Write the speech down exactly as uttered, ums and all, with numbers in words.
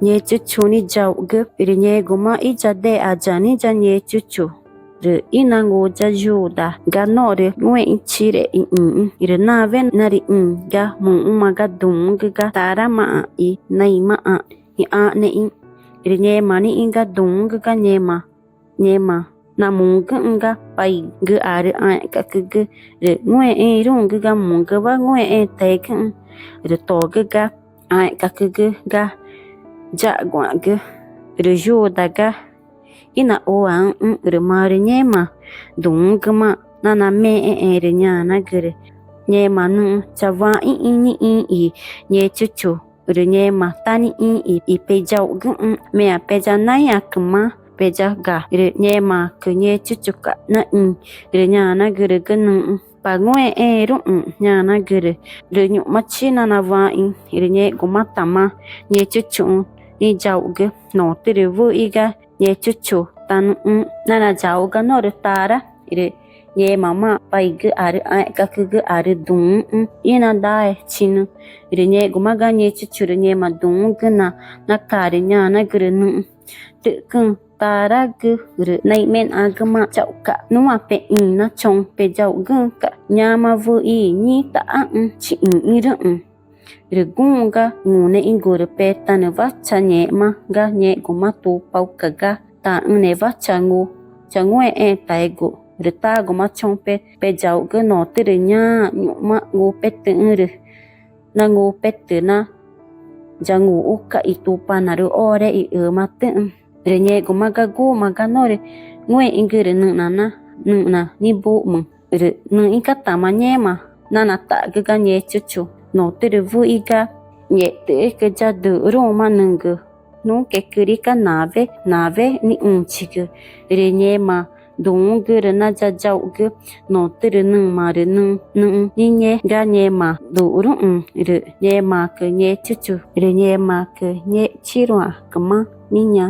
Ngechuchu niyauxgü. Rü ngẽxguma íyadexaya ni ya Ngechuchu, rü ínangu ya Yuda ga norü ngúexü̃chire ixĩxü̃, rü nawe narüxĩ ga muxü̃ma ga duü̃xü̃gü ga taramaã i naĩmaã ixãxneü̃xü̃. Rü ngẽma nixĩ ga duü̃xü̃gü ga ngẽma, ngẽma namugüxü̃ ga paigüarü ãẽ̱xgacügü, rü ngúexẽẽruü̃gü ga mugüwa ngúexẽẽtaegüxü̃, rü togü ga ãẽ̱xgacügü ga yaguã̱xgü. Rü Yuda ga ínaxuaxü̃xü̃, rü marü ngẽma duü̃xü̃gümaã nanamexẽẽ rü ñanagürü: —Ngẽma nüxü̃ chawaixü̃ nixĩ i Ngechuchu, rü ngẽma tá nixĩ i peyauxgüxü̃, meã peyanaĩãcüma peyaga. Rü ngẽmaãcü Ngechuchuca̱x naxĩ, rü ñanagürügü nüxü̃: —Pa ngúexẽẽruü̃x, ñanagürü. Rü ñu̱xũchi nanawaixü̃, rü ngẽxgumatama Ngechuchuxü̃ niyauxgü. Notürü wüxi ga Ngechuchutanüxü̃ nanayauxga norü tara, rü ngẽmamaã paigüarü ãẽ̱xgacügüarü duü̃xü̃ ínadaechinü. Rü ngẽxguma ga Ngechuchu rü ngẽma duü̃xü̃gü na naca rü ñanagürü nüxü̃: —Tü̱xcüü̃ taragü rü naĩmenaxgümaã chauxca̱x nuã pexü̃ nachoü̃ peyauxgüxü̃ca̱x, ñoma wüxi i ngĩtaxãxü̃ chixĩxü̃rüxü̃. Rü guxü̃ ga ngunexü̃gu rü petanüwa changẽxma ga ngẽxguma tupauca ga taxü̃newa changu changúexẽẽtaegu, rü taguma choü̃ pe peyauxgü. Notürü ñaã ñu̱xma ngupetüxü̃ rü nangupetü na yanguxuca̱x i Tupanaãrü ore i ümatüxü̃. Rü ngẽxguma ga guxü̃ma ga norü ngúexü̃gü rü nüxna na, nüxna nibuxmü. Rü nüxĩcatama ngẽma nanata̱xgü ga Ngechuchu. Notürü wüxi ga ngextü̱xücü ya düxruü̃ma nügü nunquecürica nawe, nawe nixũchigü. Rü ngẽma duü̃xü̃gü rü nayayauxgü. Notürü nüma rü nüxü̃ niñe ga ngẽma duxruü̃, rü ngẽmaãcü Ngechuchu rü ngẽmaãcü ngexchiruü̃ãcüma niña